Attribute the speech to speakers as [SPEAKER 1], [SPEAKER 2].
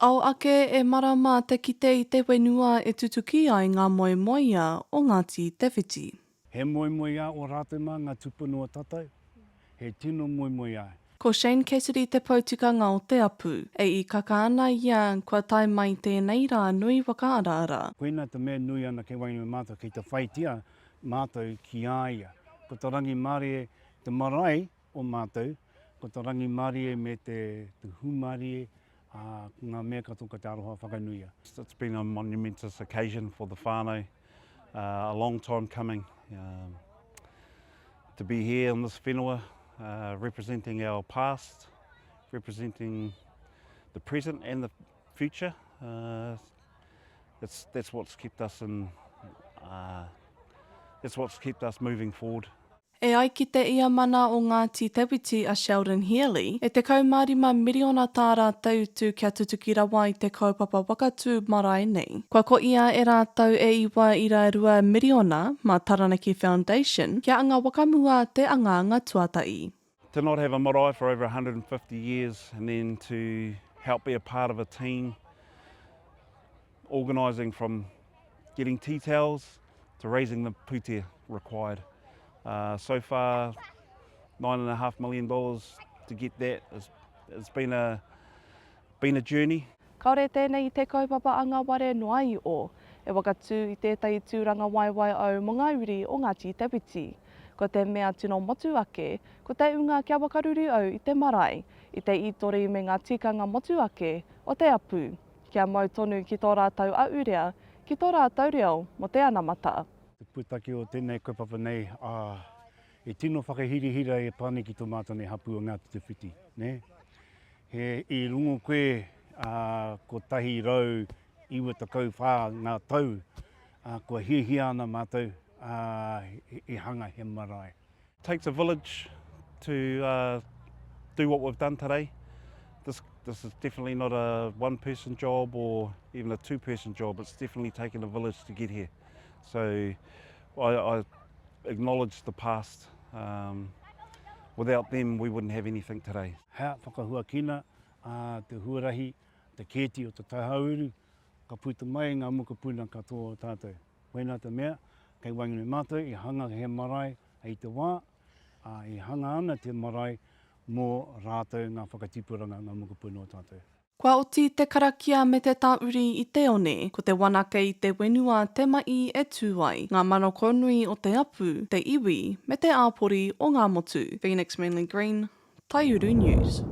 [SPEAKER 1] Ao ake e marama te kite i te whenua e tutuki ai ngā moemoeā o Ngāti Te Whiti.
[SPEAKER 2] He moemoeā o rātou mā ngā tupuna o tātou, he tino moemoeā.
[SPEAKER 1] Ko Shane Cassidy te pou tikanga o te apu. E ikaka ana ia kua tae mai tēnei rā nui whakaaraara.
[SPEAKER 2] Koina te mea nui ana kei waenganui mātou, kei te whaitia mātou ki a ia. Ko te rangimārie te marae o mātou, ko te rangimārie me te hūmārie, ā, ko ngā mea katoa ko te aroha whakanuia.
[SPEAKER 3] It's been a monumentous occasion for the whānau, a long time coming to be here on this whenua representing our past, representing the present and the future. It's, that's what's kept us in, uh, that's what's kept us moving forward.
[SPEAKER 1] E ai ki te ia mana o Ngāti Te Witi a Sheldon Healy, e 15 miriona tāra te utu kia tutuki rawa i te kaupapa Wakatū marae nei. Kua koia e rātou e iwa ira rua miriona mā Taranaki Foundation kia anga wakamua te angaanga tuatahi.
[SPEAKER 3] To not have a marae for over 150 years and then to help be a part of a team organising from getting tea towels to raising the pūtea required. Uh, so far, $9.5 million to get that. It's, it's been a, been a journey.
[SPEAKER 1] Kāore tēnei i te kaupapa angaware noa iho, e whakatū i tētahi tūranga waewae au mō ngā uri o Ngāti Te Whiti. Ko te mea tino motu ake, ko te ūnga kia wakaruru au i te marae, i te ītori me ngā tikanga motu ake o te apu, kia mau tonu ki tō rātou ahurea, ki tō rātou reo mō te anamata.
[SPEAKER 2] Te pūtake o tēnei kaupapa nei, ā, e tino whakahirahira e pā nei ki tō mātou nei hapū o Ngāti Te Whiti, nē? He, i rongo koe, ā, 194 ngā tau, ā, kua hiahia ana mātou, ā, i hanga he marae.
[SPEAKER 3] Takes a village to uh, do what we've done today. This, this is definitely not a one person job or even a two person job. It's definitely taken a village to get here. So I, I acknowledge the past. Um, without them, we wouldn't have anything today.
[SPEAKER 2] Hea whakahuakina a te huarahi, te kēti o te Taihauru, ka puta mai ngā mokopuna katoa o tātou. Koinā te mea, kei waenganui mātou i hanga he marae hei te wā, ā, i hanga ana te marae mō rātou ngā whakatipuranga, ngā mokopuna o tātou.
[SPEAKER 1] Kua oti te karakia me te tāuri i te one, ko te wanake i te wenua te ma'i e tū ai, ngā manako nui o te apu, te iwi, me te āpori o Ngāmotu. Phoenix Manly Green, Taiuru News.